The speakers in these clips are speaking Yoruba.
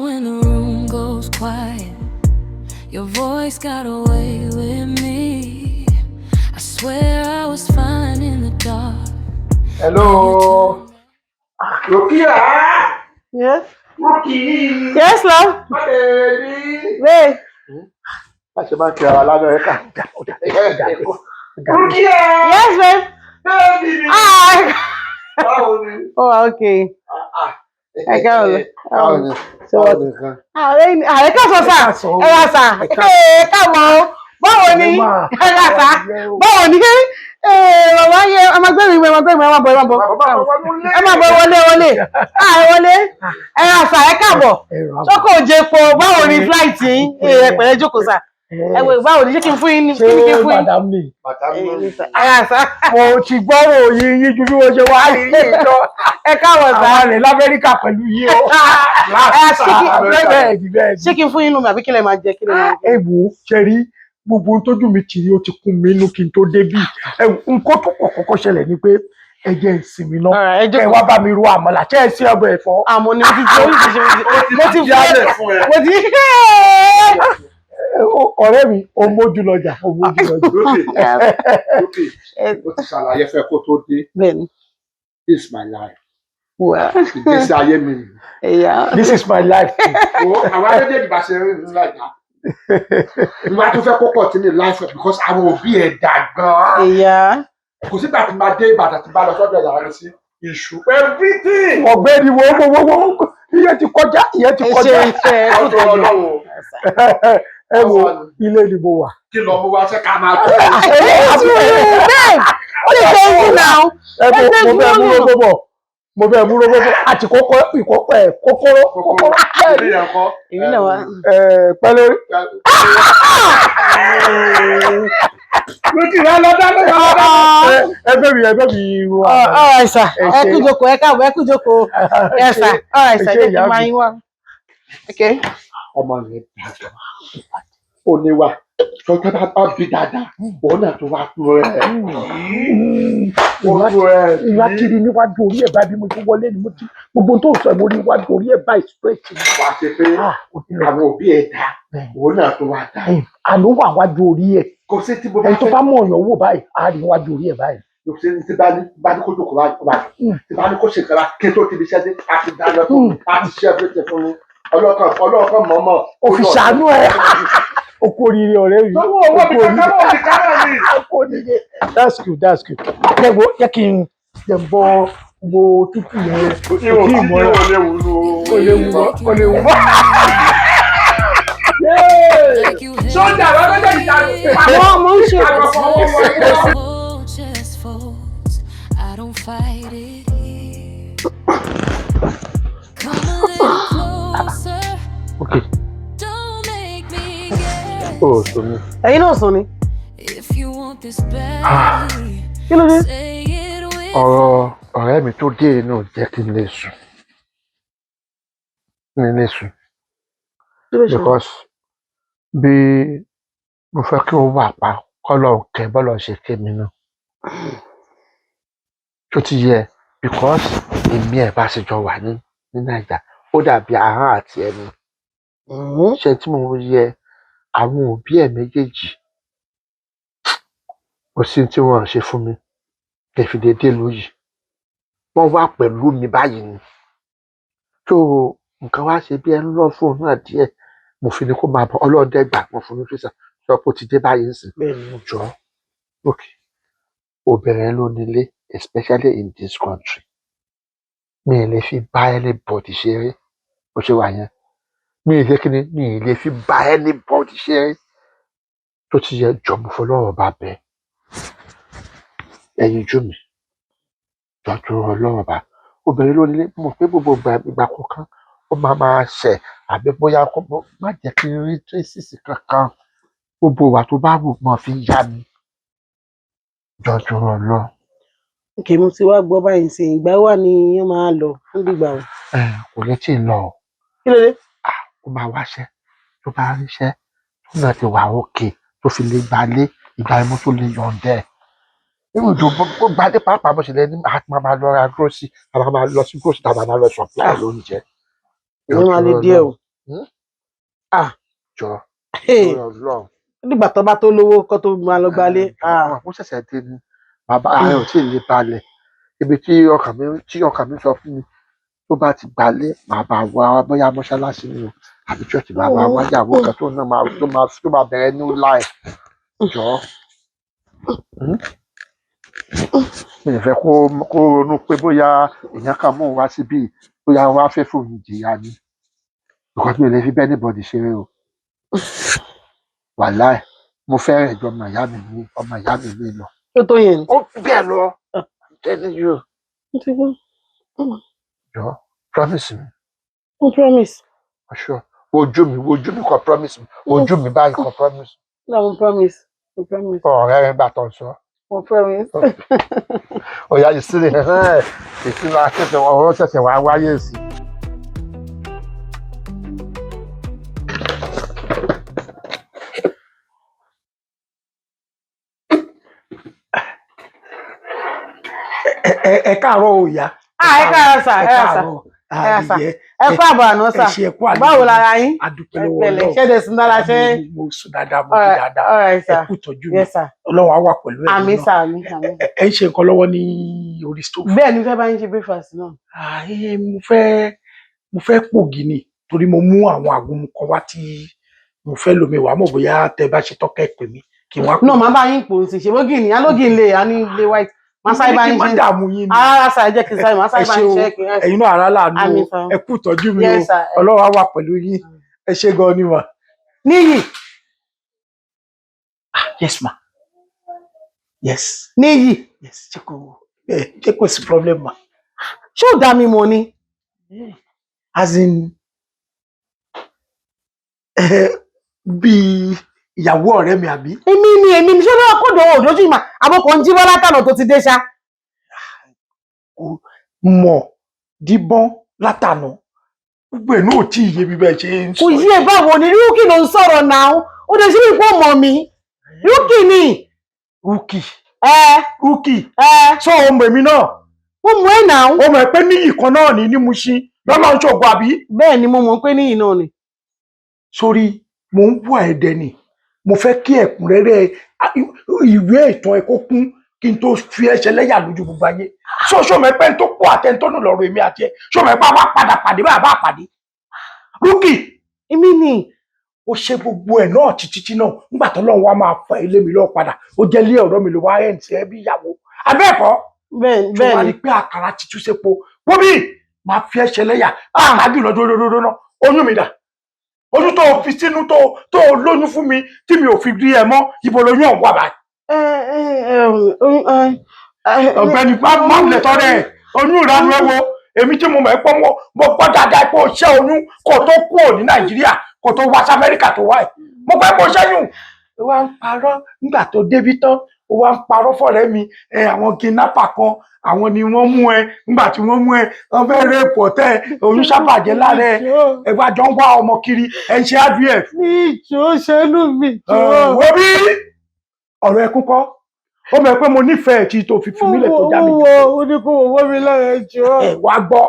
When the room goes quiet. Your voice got away with me. I swear I was fine in the dark. Hello. Rukia. Yes. Ruki. Yes, love. Baby. Babe. Má ṣe máa ń kí ara l'Amẹ́ríkà. Rukia. Yes, babe. Baby mi. Ah. Báwo ni? Oh, okay. Ẹ káàbọ̀. Báwo ni? So Báwo ni nǹkan? Ààrẹ káàsán sà. Ẹ ra sà. Ẹ káàbọ̀ o. Báwo ni? Ẹ ra sà. Báwo ni? Ee, bàbá yẹ, ẹ máa gbé mi, ẹ máa gbé mi, ẹ máa bọ̀, ẹ máa bọ̀. Ẹ máa bọ̀, wọlé, wọlé. Ah, ẹ wọlé. Ẹ ra sà, ẹ káàbọ̀. Ṣọ́kò òjèpo, báwo ni flight yín? Ẹ pẹ̀lẹ́, jókòó sà. Ẹ wò, báwo ni? Ṣé kí n fún yín ní Ṣé kí ni kí n fún yín? Madam ni? Ẹ ra sà. Mo ti gbọ́rọ̀ yín yín ju bí mo ṣe wá rí yín lọ. Ẹ káàbọ̀ sà. Àwọn rẹ̀ l'Amẹ́ríkà pẹ̀lú yín o. Ẹ ṣé kí Bẹ́ẹ̀ ni, bẹ́ẹ̀ ni. Ṣé kí n fún yín nù mí àbí kí lẹ máa jẹ, kí lẹ máa jẹ? Ẹ wò ó, ṣe rí gbogbo ohun tójú mi ti rí, ó ti kún mi inú kí n tó débí. Ẹ wò, nǹkan tó kọ̀ kọ́kọ́ ṣẹlẹ̀ ni pé ẹ jẹ́ n sinmi náà. Alright, ẹ Ẹ jókòó. wá bá mi ro àmàlà, ṣé ẹ sí ọbẹ̀ ẹ̀fọ́? Àmọ́ ni mo ti jẹ oríṣiríṣi, mo ti fún ẹ, mo ti Ọ̀rẹ́ mi, o mójú lọ́jà, o mójú lọ́jà. Lókè, lókè, mo ti ṣàlàyé fẹ́ kó tó dé. Bẹ́ẹ̀ni. This is my life. Well, Ìgbésí ayé mi nìyí. yeah. This is my life too. Wo, àwọn méjèèjì bá ṣe rí ní láìka. Ìwà tó fẹ́ kó continue life because àwọn òbí ẹ̀ dà gan-an. Kò sígbà tí máa dé Ìbàdàn tí bá lọ sọ́dọ̀ ìyàwó rẹ̀ sí iṣu. Everything. Ọ̀gbẹ́ni, wo wo wo wo, ìyẹn ti kọjá, ìyẹn ti Ẹ ṣe kọjá. iṣẹ́ ẹ kú Ọjọ́ tọ́jú. Ọlọ́run. Ẹ wo, ilé ni mo wà. Kí lọ mú wá ṣe ká máa tó. Babe, ó lè ṣe easy now. Ẹ mo bẹ mú rógbó bọ̀, mo bẹ mú rógbó bọ̀ àti kókó ìkókó ẹ kókóró kókóró. Ilé yẹn kọ́. Èmi náà wá. Ẹ pẹ́ lórí. Lókì rẹ lọ dáná yọ lọ dáná. Ẹ bẹ mi ru àmàlà. All right, sir. Ẹ Ẹ ṣé. kú jókòó, ẹ káàbọ̀, ẹ kú jókòó. Yes, sir. All right, sir. Ẹ ṣé, Jẹ́ kí n ìyá máa mi. yín wá. Okay. Ọmọ yẹn dàgbà. Ó níwà. Tọ́jú bá bí dáadáa. Òun náà tó wá tó rẹ̀. Ó tó rẹ̀. Ìwà kiri níwájú orí ẹ̀ báyìí, bí mo ti wọlé ni mo ti gbogbo tó sọ, mo rí iwájú orí ẹ̀ báyìí straight ni. Wá ṣe pé Ah, ó ti lọ. àwọn òbí ẹ̀ dá. Òun náà tó wá dá. Àló wà wájú orí ẹ̀. Kò sí tí mo bá Ẹni tó fẹ́. bá mọ̀ ọ̀yàn wò báyìí, á rí iwájú orí ẹ̀ báyìí. Kò sí tí bá ní kó jókòó báyìí kó báyìí. Tí bá ní kó ṣe nǹkan kí n tó ti fi ṣẹ́ dé, a ti dáná fún mi, a ti ṣe everything fún mi. Ọlọ́kàn ọlọ́kàn mọ̀ọ́mọ̀. Ó fi ṣàánú ẹ̀. Ó kú oríire, ọ̀rẹ́ mi. Lọ́wọ́ owó mi kankan mọ̀ mi kára mi. Ó kú oríire. That's good, that's good. Jẹ́ wo, jẹ́ kí n jẹ́ n bọ́ wo tútù yẹn. Ihò tí ihò lè wúlò. Kò lè wù wọ́, kò lè wù wọ́. Like you Sójà àwọn méjèèjì ta Àwọn ọmọ ń ṣe. Whole chest folds. I don't fight it here. Come a little closer. Okay. Don't make me guess. Ó sọ mi. Ẹ̀yin náà sùn ni. If you want this badly, Kí ló dé? say it with Ọ̀rọ̀ ọ̀rẹ́ mi tó dé inú jẹ́ kí n lè sùn. Mi lè sùn Kí ló ṣe? because bí mo fẹ́ kí ó wà pa kọ́lọ̀ kẹ́ bọ́lọ̀ ṣe ké mi náà. Tó ti yẹ because èmi ẹ̀ bá ṣe jọ wà ní Naija, ó dàbí ahọ́n àti ẹnu. Ṣé tí mo yẹ àwọn òbí ẹ̀ méjèèjì, kò sí tí wọ́n ṣe fún mi kí n fi lè dé ìlú yìí. Wọ́n wà pẹ̀lú mi báyìí ni. So nǹkan wá ṣe bí ẹ ń lọ fóun náà díẹ̀, mo fi ní kó máa bọ̀. Ọlọ́run dẹ̀ gbà, wọ́n fún mi visa, sọ pé ó ti dé báyìí nísìnyí. Jọ, okay, obìnrin ló nílé, especially in this country. Mi ì lè fi bá anybody ṣeré bó ṣe wà yẹn. Mi ì lè kíni, mi ì lè fi bá anybody ṣeré. Tó ti yẹ, jọ, mo fọlọ́run bá bẹ̀ ẹyin jú mi, jọ tó Ọlọ́run bá, obìnrin ló nílé. Mo mọ̀ pé gbogbo ìgbà kọ̀ọ̀kan ó máa máa ṣẹ̀ àbí bóyá kó má jẹ́ kí n rí traces kankan. Gbogbo ìwà tó bá wù mọ́ fi ń yá mi, jọ tó Ọlọ́run. Ok, mo ti wá gbọ́ báyìí sí. Ìgbà wà ní wọ́n máa lọ fún dìgbà o? Ẹ kò lè tí ì lọ o. Kí ló dé? Ó máa wáṣẹ́, tó bá ríṣẹ́ tó náà ti wà òkè tó fi lè gbalé, ìgbà yẹn mo tó lè yọ̀ǹda ẹ̀. Nínú ìjọ bó gbalé pàápàá, bó ṣe lè ní a máa máa lọ ra grocery, a máa máa lọ sí grocery, a máa máa lọ supply lóúnjẹ. Ìyẹn máa le díẹ̀ o. Hmm? Ah. Jọ Hey, lórí Ọlọ́run. nígbà tó bá tó lówó kó tó máa lọ gbalé. Ah. Ó ṣẹ̀ṣẹ̀ dé ni, bàbá ààrẹ ò tí ì lè balẹ̀. Ibi tí ọkàn mi sọ fún mi, tó bá ti gbalé, màá bá wá bóyá mọ́ṣáláṣí ni o àbí church, màá bá wá yàwó kan tó náà máa tó máa bẹ̀rẹ̀ new life. Jọ. Mi ò fẹ́ kó ronú pé bóyá èèyàn kan mú un wá síbí, bóyá wọ́n á fẹ́ fóun jìyà ni, because mi ò lè fi bẹ́ẹ̀ anybody ṣeré o. Wàláì, mo fẹ́ràn ju ọmọ ìyá mi ní lọ. Tó tó yẹn ni. Ó bẹ́ẹ̀ lọ. I'm telling you. Mo ti gbọ́. Jọ, promise mi. Mo promise. Sure. Wojú mi kọ promise mi. Wojú mi báyìí kọ promise. No, mo promise. Mo promise. Ọ̀rẹ́ rẹ̀ gbà tó ń sọ. Mo promise. Ọ̀yà ìsílẹ̀ ìsílẹ̀ akẹ́kọ̀ọ́ ọ̀rọ̀ ṣẹ̀ṣẹ̀ wá wáyé sí. Ẹ káàárọ̀ o, ìyá. Ah, ẹ káàárọ̀ sà, Ẹ ẹ rà sà. káàárọ̀. Ẹ rà sà. Àdìyẹ. Ẹ kú àbọ̀ àná Ẹ sà. ṣe, ẹ kú àlejò. Báwo lára yín? Adúpẹ́ Ẹ lọ́wọ́ pẹ̀lẹ́. Ọlọ́run. Ṣé dẹ̀ sùn dára ṣé? Mo sùn dáadáa, mo jí dáadáa. All right Ẹ sà. kú ìtọ́jú mi. Yes sir. Ọlọ́run á wà pẹ̀lú ẹ̀yin Àmín náà. sà, àmín, àmín. Ẹ ń ṣe nǹkan lọ́wọ́ ní orí stove. Bẹ́ẹ̀ ni, fẹ́ bá yín ṣe breakfast náà. Ah, mo fẹ́ pògì ni, torí mo mú àwọn àgúnmu kan wá tí mo fẹ́ lómi wàá mọ̀ bóyá tẹ bá ṣe tọ́kẹ́ pè mí kí wọ́n á pè Náà máa bá yín pò ó sì ṣe bógì ní alógì ilé a ní ilé white. Máa sáré bá Kí yín má ṣe. dààmú yín ni. Rárá sà, ẹ jẹ́ kí n sáré, máa sáré Ẹ bá ṣé yín o. ṣe kí n Ẹ̀yin náà ara láàánú o. Àmín sà. Ẹ kú ìtọ́jú mi o. Yes sir. Ọlọ́run á wà pẹ̀lú yín. Ẹ ṣé gan ni mà. Níyì, Yes ma, yes. Níyì, Yes. Ṣé kò sí problem ma? Ṣé ò dá mi mọ̀ ni? As in bí ìyàwó ọ̀rẹ́ mi, àbí? Èmi ni, èmi ni. Ṣé lọ́wọ́ kó dòwò òdójú ìmọ̀ àbọ̀kọ̀ ń jí bọ́lá tànà tó ti dé ṣá. Kò mọ̀ díbọ́n látànà, gbogbo ẹ̀ náà ò tí ì yé mi bẹ́ẹ̀ ṣe ń Kò sọ. yí ẹ, báwo ni? Rúkì ló ń sọ̀rọ̀ náà. Ó dé sí ipò mọ̀ mi. Rúkì ni. Rúkì? Ẹ. Rúkì? Ẹ. Sọ ọmọ èmi náà? Mo mọ̀ ẹ́ náà. Ó mọ̀ pé níyì kan náà ní ní Mushin lọ́nà ṣògo, àbí? Bẹ́ẹ̀ ni, mo mọ̀ pé níyì náà ni. Sórí mò ń wà ẹ̀dẹ̀ ni, mo fẹ́ kí ẹ̀kúnrẹ́rẹ́ ìwé ìtàn ẹ̀ kó kún kí n tó fi ẹsẹ̀ lẹ́yà lójú gbogbo ayé. Ṣó mọ̀ pé n tó kó àtẹ̀ntọ́nù lọ́rọ̀ èmi àti ẹ̀, ṣó mọ̀ pé àwa padà pàdé bá a bá pàdé, Rúkì? Èmi ni. Ó ṣe gbogbo ẹ̀ náà títí tí náà nígbà tó lọ́run wá máa fa ilé mi lọ́wọ́ padà, ó jẹ́ ilé ọ̀rọ̀ mi ló wá ẹ̀ ń tiẹ̀ bí ìyàwó abẹ́ẹ̀kọ́? Bẹ́ẹ̀ Tó bẹ́ẹ̀ wá ni. rí pé àkàrà ti tú sépo wóbí, máa fi ẹsẹ̀ lẹ́yà, pàápàá jùlọ dódódódó náà. Oyún mi dà? Oyún tó o fi sínú tó o lóyún fún mi tí mi ò fi rí ẹ mọ́, ibo lóyún ọ̀hún wà báyìí? Ẹ ẹ ẹ ẹ ẹ. Ọ̀gbẹ́ni, má wulẹ̀ tọrẹ ẹ. Oyún ìranu ẹ wo, èmi tí mo mọ̀ ẹ́ pọ́ mo gbọ́ dáadáa pé o ṣẹ́ oyún kó tó kúrò ní Nàìjíríà, kó tó wá sí Amẹ́ríkà tó wá ẹ̀. Mo pẹ́ kó ṣẹ́yún. Ó wá ń parọ́ nígbà tó débi tán, ó wá ń parọ́ fọ̀rẹ́ mi ẹ, àwọn kidnapper kan, àwọn ni wọ́n mú ẹ. Nígbà tí wọ́n mú ẹ, wọ́n fẹ́ rape ọ̀tẹ́ ẹ, oyún sábàjẹ́ lára ẹ. Ẹ wá jọ ń wá ọmọ kiri, ẹ ń ṣe IVF. Ní ìjọ ṣẹlú mi jọ. Wo bí, ọ̀rọ̀ ẹkún kọ́. Ó mọ̀ pé mo nífẹ̀ẹ́ tí tó fi fi mílẹ̀ tó já mi jù. Wo ó ní kó wò wọ́n mi lára jọ. Ẹ wá gbọ́,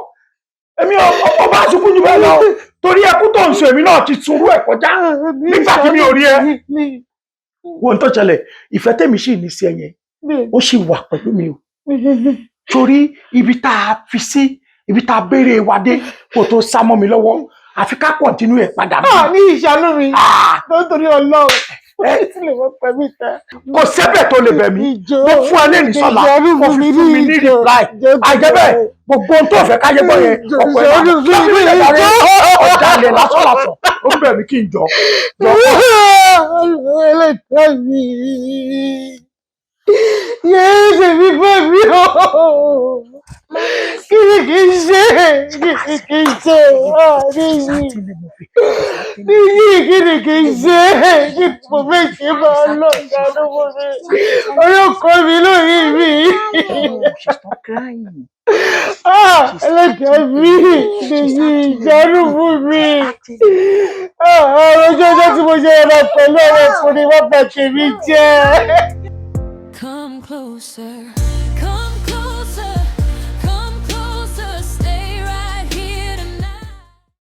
èmi ò bá sunkún jù bẹ́ẹ̀ lọ, torí ẹkún tó ń sọ, èmi náà ti sunrú ẹ̀ kọjá nígbà tí mi ò rí ẹ. Wo n tó ṣẹlẹ̀, ìfẹ́ tèmi sì ní sí ẹ yẹn, ó sì wà pẹ̀lú mi o, torí ibi tá a fi sí, ibi tá a béèrè wa dé kó tó sá mọ́ mi lọ́wọ́, àfi ká continue ẹ̀ padà bí. Ní ìṣàánú mi Ah, tó ń torí Ọlọ́run tí lè wọ́n pẹ́ mi tẹ́. Kò sẹ́bẹ̀ tó lè bẹ̀ mí. Ìjọ Mo fún ẹ lẹ́nu sọ́la, kò fi fún mi ní reply. Àjẹbẹ́ gbogbo ohun tó fẹ́ káyé gbọ́ yẹn, ọ̀pọ̀ ẹ̀ máa ọ̀dàlẹ̀ lásán lásán, ó ń bẹ̀ mí kí n jọ. Ẹlẹ́dàá mi, yéé ṣèbí fẹ́ mi o. Kí ni kì í ṣe? Kí ni kì í ṣe? Níyì, níyì, kí ni kì í ṣe? Kí ni mo fẹ́ ṣe? Máa lọ ìdáná fún mi, orí ọkọ mi lórí mi. Ẹlẹ́dàá mi, níyì, ìjánu fún mi. Ọjọ́ ọjọ́ tí mo ṣe ẹ̀rọ pẹ̀lú ọ̀rọ̀ ọkùnrin, wọ́n bà tèmi jẹ́. Come closer, come closer.